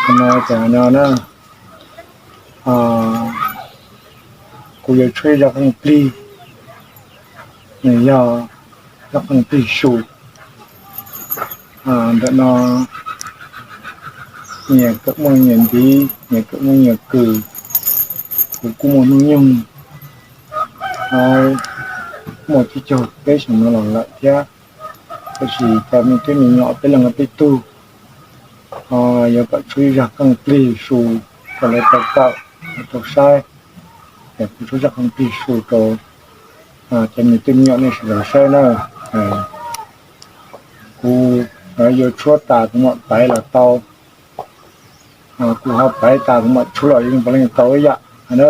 No ces no na, kuv yuav tshuab ib zaj qeej plig, nws yog zaj qeej plig su. Ntawm no nyias kawm muaj nyias ntiv, nyias kawm muaj nyias kws. Kuv kuj muaj hnub nyoog muaj tsib caug peb xyoos no los lawm thiab, tab sis cov me tub me nyuam peb leeg peb tug, yuav kom tshuab ib zaj qeej plig su rau lawv tau kawm, lawv tau saib. Es kuv tshuab zaj qeej plig su rau cov me tub me nyuam nej sawv daws saib na. Kuv yuav tshuab tas kuv mam paiv los tau, kuv ho paiv tas kuv mam tshuab los yeej puav leej tau ib yam na.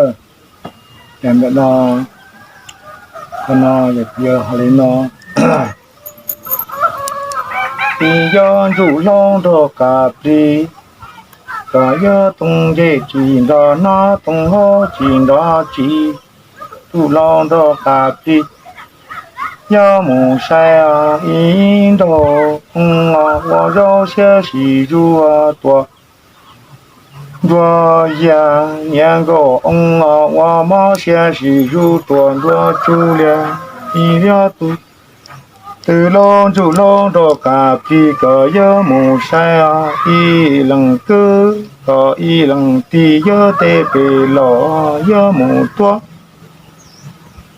Ces ntawm no, qhov no yog kuv yuav hais li no. Ib, yog ntsuj hlauv nrog qas plig, kom yog tooj ncej tsis nrog nab, tooj hauv tsis nrog tsis, ntsuj hlauv nrog qas plig. Yog mus saib ib nraug oo ua zaub siab sim zuj tua nruas yas, niam nkauj oo ua mob siab sim zuj tua nruas tsuj lias. Ib, yog tus twg hlauv ntsuj hlauv nrog qas plig, kom yog mus saib ib leeg kwv, kom ib leeg tij, yog tej pem los yog mus tuab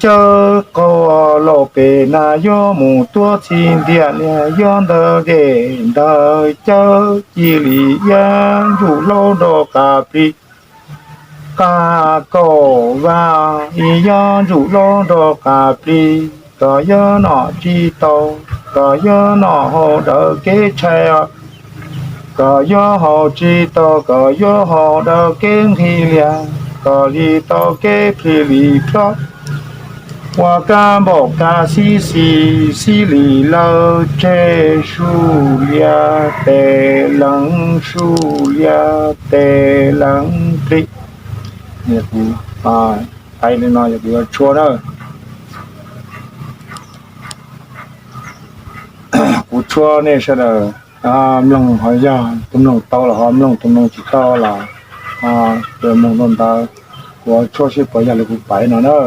cawv qaug, laus pem nas yog mus tuab txij ntiag lias, yog ntawd dej ntawd cawv cia li iab, ntsuj hlauv nrog qas plig. Qas kaum vaj, ib, yog ntsuj hlauv nrog qas plig, kom yog noj tsis tau, kom yog noj haus daws kev tshaib, kom yog haus tsis tau, kom yog haus daws kev nqhis lias, kom li tau kev plhis li plhob. Ua kab npaum kab xib xis, xib li lawv tseg, su lias tes leev, su lias tes leev plig. Kuv hais li no yog kuv yuav tshuab na. Kuv tshuab nej sawv daws mloog, ho yog tus mloog tau los ho mloog, tus mloog tsis tau los mus rau ntawd. Kuv tshuab seb puas yog li kuv paiv no na.